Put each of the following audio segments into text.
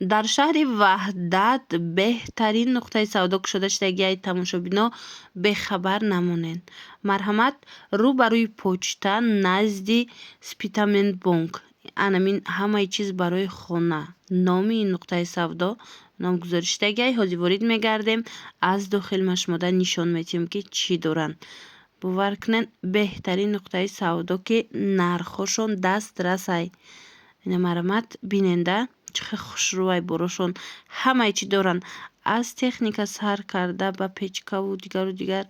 Дар шаҳри Ваҳдат беҳтарин нуқтаи савдо кушода шудагиай, тамошобино, бехабар намонед. Марҳамат, рӯ ба рӯи почта, назди Спитамен бонк. Анамин «Ҳамаи чиз барои хона» номи ин нуқтаи савдо номгузорӣ шудагиай. Ҳозир ворид мегардем, аз дохил ма шумода нишон медиҳем, ки чӣ доранд. Бовар кунед, беҳтарин нуқтаи савдо, ки нархҳошон дастрасай. Ина, марҳамат, биненда, чӣ хел хушрӯай борошон. Ҳамаи чӣ доранд, аз техника сар карда ба печкаву дигару дигар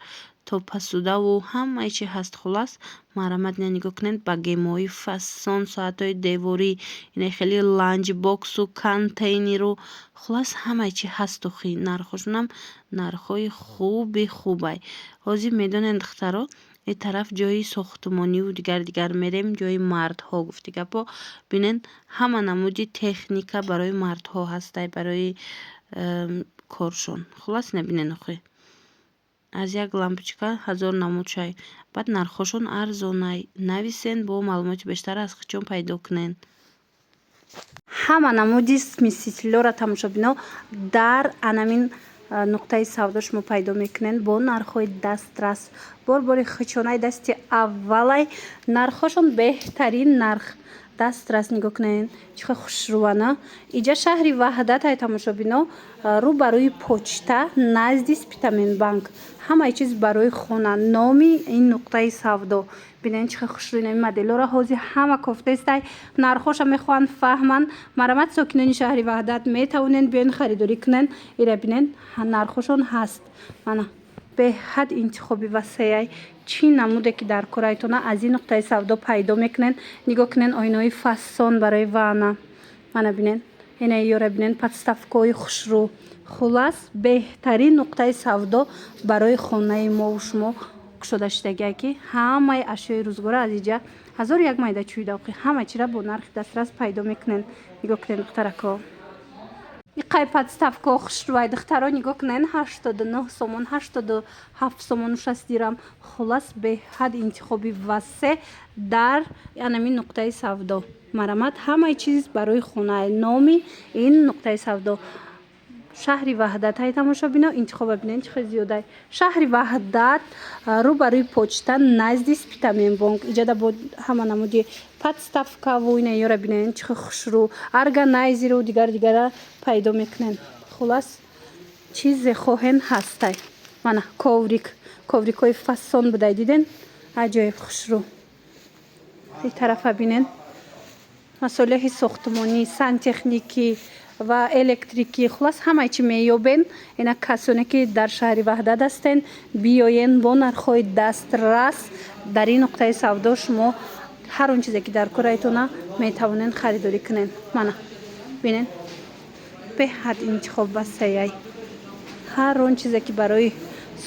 то посудаву ҳамаи чи ҳаст. Хуллас, марҳамат, ина нигоҳ кунед: богемаҳои фасон, соатҳои деворӣ, ина хеле ланчбоксу контейнеру, хуллас, ҳамаи чи ҳасту. Хи нархҳошонам нархҳои хуби хубай. Ҳозир медонед, духтаро, ин тараф ҷои сохтмониву дигар дигар мерем, ҷои мардҳо гуфти гапо. Бинед, ҳама намуди техника барои мардҳо ҳастай, барои коршон. Хуллас, ина бинед, охи, аз як лампочка ҳазор намуд шай. Баъд нархҳошон арзонай. Нависен, бо маълумоти бештар аз худшон пайдо кунед. Ҳама намуди смесителёра, тамошобино, дар анамин нуқтаи савдо шумо пайдо мекунед бо нархҳои дастрас. Бор бори хучонаи дасти аввалай, нархҳошон беҳтарин нарх, дастрас. Нигоҳ кунед, чӣ хел хушрӯана. Иҷа шаҳри Ваҳдат ай, тамошобино, рӯ ба рӯи почта, назди Спитаменбанк. «Ҳамаи чиз барои хона» номи ин нуқтаи савдо. Бинед, чӣ хел хушрӯ. Ин моделҳоро ҳозир ҳама кофтаестай, нархҳоша мехоҳанд фаҳманд. Марҳамат, сокинони шаҳри Ваҳдат метавонед биёен, харидорӣ кунед. Ира бинед, нархҳошон ҳаст. Мана, беҳад интихоби васеай. Чӣ намуде ки дар корайтона, аз ин нуқтаи савдо пайдо мекунед. Нигоҳ кунед, оинаҳои фасон барои ванна. Мана, бинед, ина ёра бинед, подставкаҳои хушрӯ. Хуллас, беҳтарин нуқтаи савдо барои хонаи мову шумо кушода шудагиа, ки ҳамаи ашёи рӯзгора аз иҷа, ҳазору як майда чӯйда, ҳама чира бо нархи дастрас пайдо мекунед. Нигоҳ кунед, духтарако, иқай подставкаҳо хушрӯай. Духтаро, нигоҳ кунед, 89 сомон, 87 сомону 60 дирам. Хуллас, беҳад интихоби васеъ дар анамин нуқтаи савдо. Марҳамат, «Ҳамаи чиз барои хона» номи ин нуқтаи савдо, шаҳри Ваҳдат ҳай. Тамошобино, интихоба бинед, чӣ хел зиёдай. Шаҳри Ваҳдат, рӯ ба рӯи почта, назди Спитаменбонк. Иҷада бо ҳама намуди подставкаву ина ёра бинед, чӣ хел хушрӯ, органайзеру дигар дигара пайдо мекунед. Хуллас, чизе хоҳен, ҳастай. Мана коврик, коврикҳои фасон будай, диден, аҷоиб хушрӯ. Ин тарафа бинед, масолеҳи сохтмонӣ, сантехникӣ ва электрикӣ, хуллас, ҳамаи чӣ меёбен. Ина, касоне ки дар шаҳри Ваҳдат ҳастен, биёен, бо нархҳои дастрас дар ин нуқтаи савдо шумо ҳар он чизе ки дар корайтона метавонед, харидорӣ кунед. Мана, бинед, беҳад интихоб васеяй. Ҳар он чизе ки барои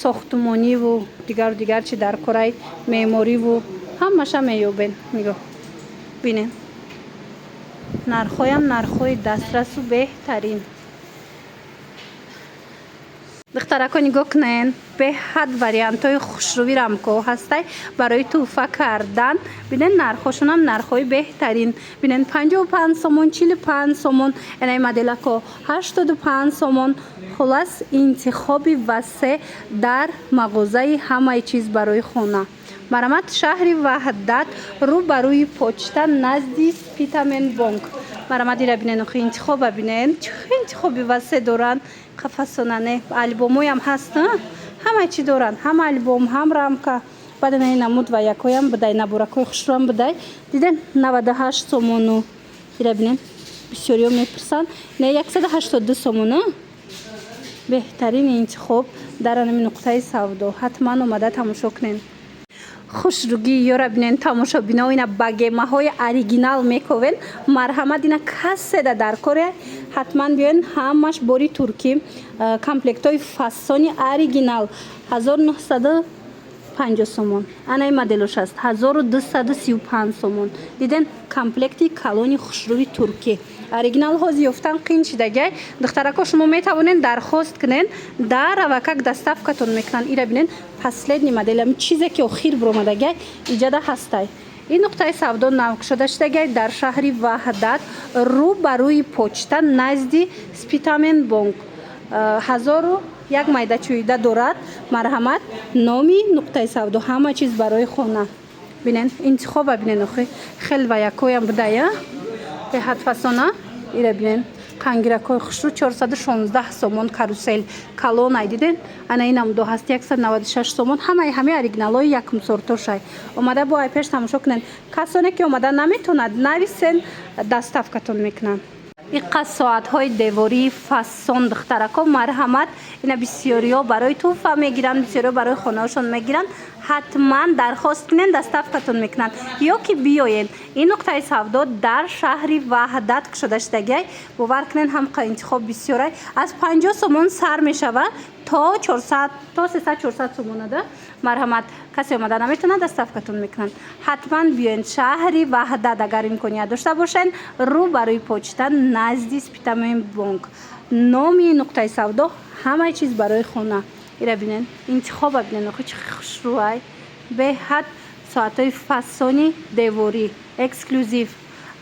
сохтмониву дигару дигар чи дар корай, меъмориву ҳамаша меёбен. Нигоҳ бинед, нархҳоям нархҳои дастрасу беҳтарин. Духтарако, нигоҳ кунед, беҳад вариантҳои хушрӯи рамкаҳо ҳастай барои тӯҳфа кардан. Бинед, нархҳошонам нархҳои беҳтарин. Бинед, 55 сомон, 45 сомон, энаи моделако 85 сомон. Хуллас, интихоби васеъ дар мағозаи «Ҳамаи чиз барои хона». Марҳамат, шаҳри Ваҳдат, рӯ ба рӯи почта, назди Спитамен бонк. Марҳамат, ира бинед, охи, интихоба бинед, чӣ интихоби васеъ доранд. Қафасонане альбомоям ҳаст, ҳама чӣ доранд, ҳам альбом, ҳам рамка. Баъд ина намуд ва якоям будай, наборакҳои хушрӯам будай. Диден, 98 сомону. Ира бинед, бисёриҳо мепурсанд, не, 182 сомон. Беҳтарин интихоб дар анами нуқтаи савдо, ҳатман омада тамошо кунед. Хушрӯгии ёра бинен, тамошобино. Ина богемаҳои оригинал мековен. Марҳамат, ина каседа дар коре, ҳатман биёен. Ҳамаш бори туркӣ, комплектҳои фасони оригинал, 1950 сомон. Анаи моделош аст, 1235 сомон. Диден, комплекти калони хушрӯи туркӣ, оригинал ҳозир ёфтан қин шидагай. Духтарако, шумо метавонед дархост кунед, дар авакак доставкатон мекунанд. Ира бинен, последний модел, ами чизе ки охир биромадагай, иҷада ҳастай. Ин нуқтаи савдо навкушода шудагиай дар шаҳри Ваҳдат, рӯ ба рӯи почта, назди Спитамен бонк. 1001 майда чӯида дорад. Марҳамат, номи нуқтаи савдо «Ҳама чиз барои хона». Бинен, интихоба бинен, охи хел ва якоям будая, беҳад фасона. Ира бинен, қангиракҳои хушрӯ, 416 сомон. Карусель калонай, диден? Ана инам ду ҳаст, 196 сомон. Ҳамаи ҳамаи оригиналҳои якум сортошай. Омада бо ай пеш тамошо кунен. Касоне ки омада наметавонад, нависен, доставкатон мекунанд. Иққа соатҳои девории фасон, духтарако, марҳамат. Ина бисёриҳо барои тӯҳфа мегиранд, бисёриҳо барои хонаҳошон мегиранд. Ҳатман дархост кунен, доставкатон мекунанд ё ки биёен. Ин нуқтаи савдо дар шаҳри Ваҳдат кушода шудагиай. Бовар кунен, ҳамқа интихоб бисёрай. Аз 50 сомон сар мешавад то 400, то 300, 400 сомонада. Марҳамат, касе омада наметавонад, доставкатон мекунанд. Ҳатман биёен шаҳри Ваҳдат, агар имконият дошта бошен, рӯ ба рӯи почта, назди Спитамен бонк. Номи нуқтаи савдо «Ҳамаи чиз барои хона». Ира бинен, интихоба бинен, охи чӣ хушрӯай, беҳад. Соатҳои фасони деворӣ, эксклюзив.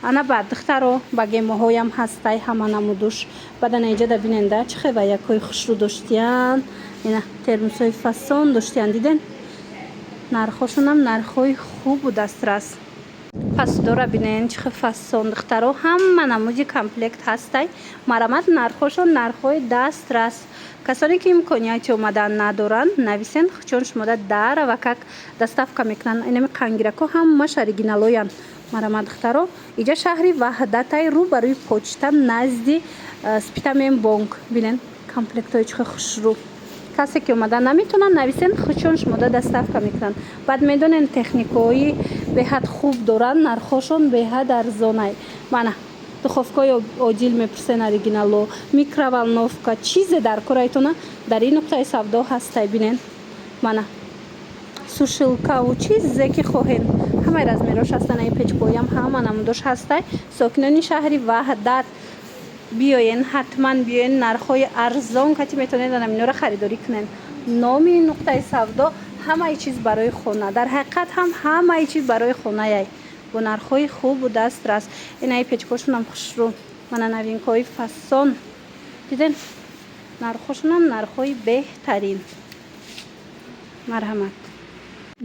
Ана баъд, духтаро, богемоҳоям ҳастай, ҳама намудуш. Баъд ана иҷода биненда, чӣ хел ваякҳои хушрӯ доштиян. Ина термусҳои фасон доштиян, диден? Нархҳошонам нархҳои хубу дастрас. Посудора бинен, чӣ хел фасон, духтаро, ҳама намуди комплект ҳастай. Марҳамат, нархҳошон нархҳои дастрас. Касоне ки имконияти омадан надоранд, нависен, чун шумода дар авакак доставка мекунанд. Инами қангирако ҳамаш оригиналоянд. Марҳамат, духтаро, иҷа шаҳри Ваҳдатай, рӯ ба рӯи почта, назди Спитамен бонк. Бинен, комплектҳои чӣ хел хушрӯ. Касе ки омада наметавонанд, нависен, чун шумода доставка мекунанд. Баъд медонен, техникаҳои беҳад хуб доранд, нархҳошон беҳад арзонай. Мана духовкаҳои одил мепурсен, оригинало, микроволновка, чизе дар корайтона дар ин нуқтаи савдо ҳастай. Бинен, мана сушилкаву чизе ки хоҳен, ҳамаи размерош ҳастан. Ин печкоям ҳама намудош ҳастай. Сокинони шаҳри Ваҳдат, биёен, ҳатман биёен. Нархҳои арзон кати метавонед анаминора харидорӣ кунед. Номи нуқтаи савдо «Ҳамаи чиз барои хона». Дар ҳақиқат ҳам ҳамаи чиз барои хонаяй, бо нархҳои хубу дастрас. Инаи печкошонам хушрӯ, мана новинкаҳои фасон, диден? Нархҳошонам нархҳои беҳтарин. Марҳамат,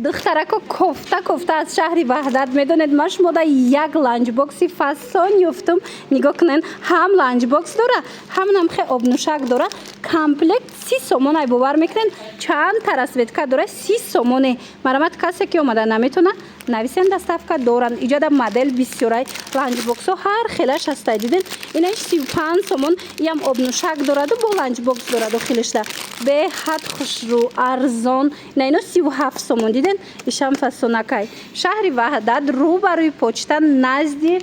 духтарако, кофта кофта аз шаҳри Ваҳдат. Медонед, ман шумода як ланчбокси фасон ёфтум. Нигоҳ кунед, ҳам ланчбокс дора, ҳам намхе обнӯшак дора. Комплект 30 сомон ай, бовар мекунед? Чанд та расцветка дора, 30 сомоне. Марҳамат, касе ки омада наметавона, нависен, доставка доранд. Иҷода модел бисёрай, ланчбоксҳо ҳар хелаш ҳастай, диден? Инаиш 35 сомон. Иам обнӯшак дораду бо ланчбокс дора дохилишда, беҳад хушрӯ, арзон. Ина ино 37 сомон, диден? Ишам фасонакай. Шаҳри Ваҳдат, рӯ ба рӯи почта, назди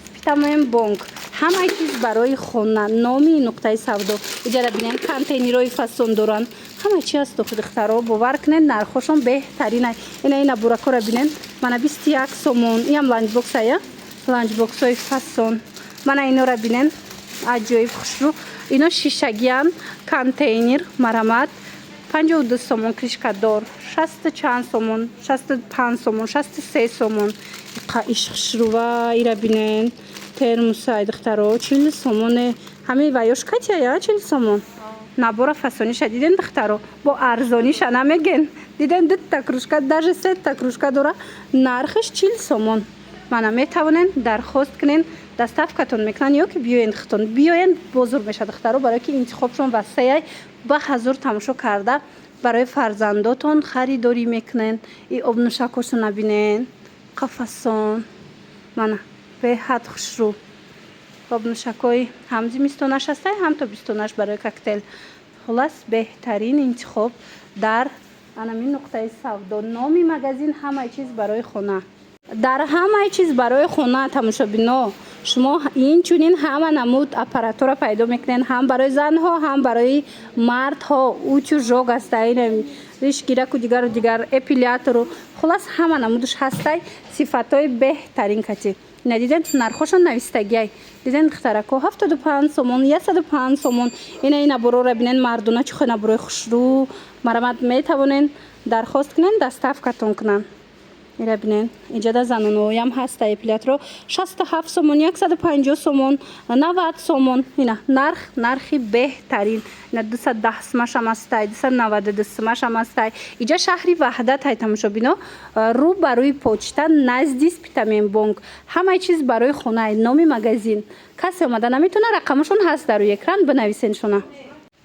Спитамен бонк. «Ҳамаи чиз барои хона» номи нуқтаи савдо. Иҷара бинем, контейнерҳои фасон доранд, ҳама чи ҳаст. Духтаро, бовар кунед, нархҳошон беҳтаринай. Ина ина буракора бинен, мана 21 сомон. Иам ланчбоксая, ланчбоксҳои фасон. Мана инора бинен, аҷоиб хушрӯ, ино шишагиян, контейнер. Марҳамат, 52 сомон, крышкадор шасту чанд сомон, 65 сомон, 63 сомон. Иқа иш хушрӯва, ира бинен, термусай, духтаро, 40 сомоне. Ҳамаи ваёш катяя 40 сомон. Набора фасониша диден, духтаро? Бо арзониша намеген, диден? Дута кружка, даже сета кружка дора, нархаш 40 сомон. Мана метавонен дархост кунен, доставкатон мекунанд ё ки биёен хитон. Биёен, бозур мешавад, духтаро, барое ки интихобшон васеяй. Ба ҳазур тамошо карда, барои фарзандотон харидорӣ мекунен. И обнӯшакҳошо набинен, қафасон, мана беҳад хушрӯ. Обнӯшакҳои ҳам зимистонаш ҳастай, ҳам тобистонаш, барои коктейл. Хулас, беҳтарин интихоб дар анамин нуқтаи савдо. Номи магазин «Ҳамаи чиз барои хона». Дар «Ҳамаи чиз барои хона», тамошобино, шумо инчунин ҳама намуд аппаратура пайдо мекунед, ҳам барои занҳо, ҳам барои мардҳо. Утюжок ҳастай, ришгираку, дигару дигар, эпилятору, хулас, ҳама намудаш ҳастай, сифатҳои беҳтарин кати. Ина диден, нархҳошон навистагиай, диден, духтарако? 75 сомон, 105 сомон. Ина ин наборора бинен, мардуна, чӣ хел наборои хушрӯ. Марҳамат, метавонен дархост кунен, доставкатон кунанд. Ира бинен, инҷада заноноям ҳаста. Эпилятро 67 сомон, 150 сомон, 90 сомон. Ина нарх, нархи беҳтарин. Ина 210 сумашам ҳастай, 292 сумашам ҳастай. Иҷа шаҳри Ваҳдат ҳай, тамошобино, рӯ ба рӯи почта, назди Спитаменбонк. «Ҳамаи чиз барои хона» номи магазин. Касе омада наметавона, рақамашон ҳаст дар рӯи экран, бинависеншона.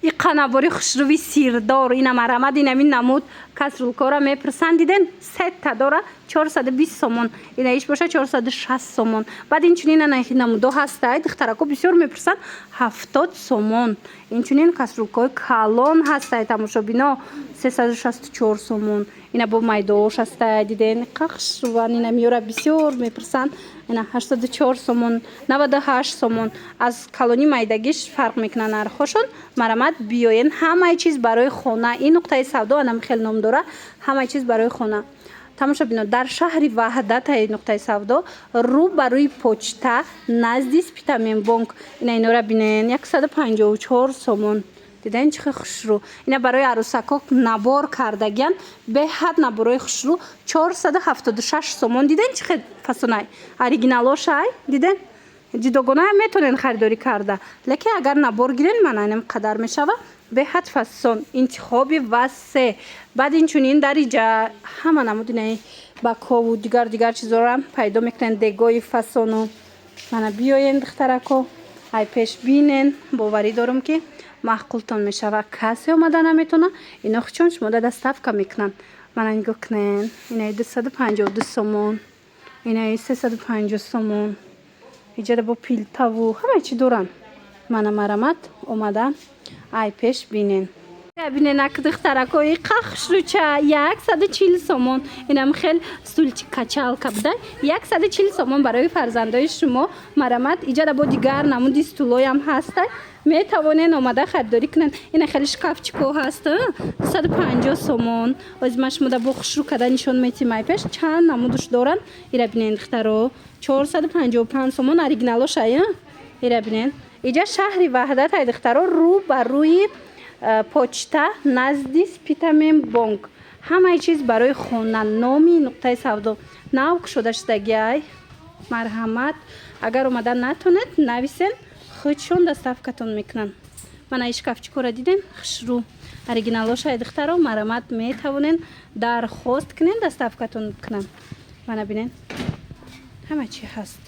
И қанабори хушрӯви сирдор ина, марҳамат. Инами намуд кастрюлькора мепурсанд, диден, сета дора, 420 сомон. Ина иш боша 460 сомон. Баъд инчунин ана намудо ҳастай, духтарако бисёр мепурсанд, 70 сомон. Инчунин кастрюлькои калон ҳастай, тамошобино, 364 сомон. Ина бо майдоош ҳастай, диден, қа хушрӯван. Ина миёра бисёр мепурсанд. Ина 84 сомон, 98 сомон. Аз калони майдагиш фарқ мекунад нархҳошон. Марҳамат, биёен. «Ҳамаи чиз барои хона» ин нуқтаи савдо анам хел ном дора, «Ҳамаи чиз барои хона». Тамошобино, дар шаҳри Ваҳдат нуқтаи савдо, рӯ ба рӯи почта, назди Спитаменбонк. Ина инора бинен, 154 сомон. Диден, чӣ хел хушрӯ. Ина барои арӯсако набор кардагиян, беҳад наборои хушрӯ, 476 сомон. Диден, чӣ хел фасонай, оригиналошай, диден. Ҷудогонаам метавонен харидорӣ карда, лекин агар набор гирен, мана инам қадар мешава. Беҳад фасон, интихоби васеъ. Баъд инчунин дар иҷа ҳама намуди инаи бакову дигар дигар чизоро пайдо мекунен, дегои фасону. Мана биёен, духтарако, ай пеш бинен. Боварӣ дорам, ки маъқултон мешава. Касе омада наметавона, ино чун шумода доставка мекунанд. Мана нигоҳ кунен, инаи 252 сомон, инаи 350 сомон. Иҷада бо плитаву ҳамаи чӣ доранд. Мана, марҳамат, омада ай пеш бинен. Бинен, ак духтаракои қахшруча, 140 сомон. Инам хел стульчик качалка буда, 140 сомон барои фарзандои шумо. Марҳамат, иҷада бо дигар намуди стулоям ҳаста, метавонен омада харидорӣ кунед. Ина хеле шкафчико ҳаст, 250 сомон. Ози ман шумода бо хушрӯ карда нишон метим, ай пеш чанд намудуш доранд. Ира бинен, духтаро, 455 сомон, оригиналошай. Ира бинен, иҷа шаҳри Ваҳдат ай, духтаро, рӯ ба рӯи почта, назди Спитамен бонк. «Ҳамаи чиз барои хона» номи нуқтаи савдо, нав кушода шудагиай. Марҳамат, агар омада натонед, нависен, худшон доставкатон мекунанд. Мана шкафчикора дидем, хушрӯ, оригиналошай, духтаро. Марҳамат, метавонен дархост кунен, доставкатон кунанд. Мана бинен, ҳама чи ҳаст.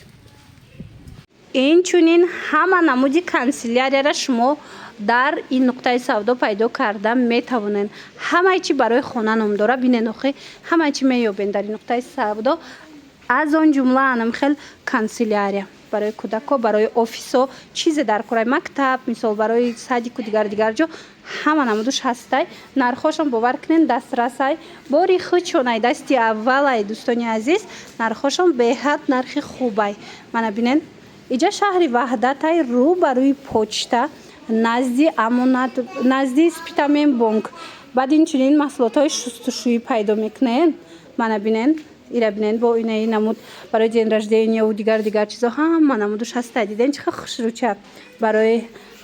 Инчунин ҳама намуди канселярияра шумо дар ин нуқтаи савдо пайдо карда метавонед. «Ҳамаи чи барои хона» ном дора. Бинен охи, ҳамаи чи меёбен дар ин нуқтаи савдо, аз он ҷумла анам хел канселярия барои кӯдако, барои офисо, чизе дар кораи мактаб, мисол, барои садику дигар дигар ҷо, ҳама намудуш ҳастай. Нархҳошон, бовар кунен, дастрасай. Бори худшонай, дасти аввалай, дӯстони азиз, нархҳошон беҳад нархи хубай. Мана бинен, иҷа шаҳри Ваҳдатай, рӯ ба рӯи почта, назди Амонат, назди Спитамен бонк. Баъд инчунин маҳсулотҳои шустушӯӣ пайдо мекунен. Мана бинен, ира бинен, бо инаи намуд барои день рождения-ву дигар дигар чизо ҳама намудуш ҳастай. Диден, чӣ хел хушрӯча, барои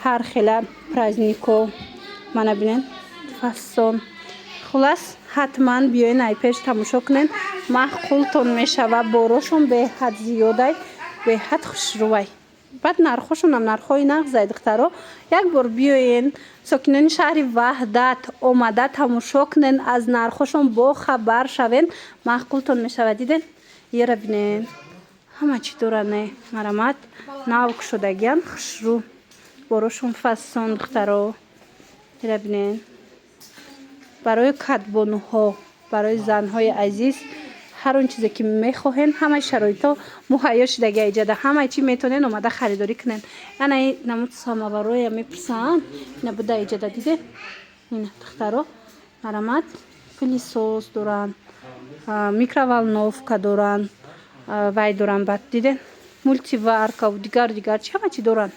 ҳар хела празднико. Мана бинен, фасон. Хулас, ҳатман биёен, ай пеш тамошо кунен, маъқултон мешава. Борошон беҳад зиёдай, беҳад хушрӯвай. Баъд нархҳошонам нархҳои нағзай. Духтаро, як бор биёен, сокинони шаҳри Ваҳдат, омада тамошо кунен, аз нархҳошон бохабар шавен, маъқултон мешавад. Диден, ера бинен, ҳама чӣ доране. Марҳамат, нав кушодагиян, хушрӯ, борошон фасон. Духтаро, ера бинен, барои кадбонуҳо, барои занҳои азиз, ҳар он чизе ки мехоҳен, ҳамаи шароитҳо муҳайё шудагия иҷада. Ҳамаи чӣ метавонен омада харидорӣ кунен. Ана намуд самовароя мепурсанд, ина буда иҷада, диден. Ина, духтаро, марҳамат, пылесос доранд, микроволновка доранд, вай доранд. Баъд диден, мультиваркаву дигар дигар чи, ҳама чӣ доранд.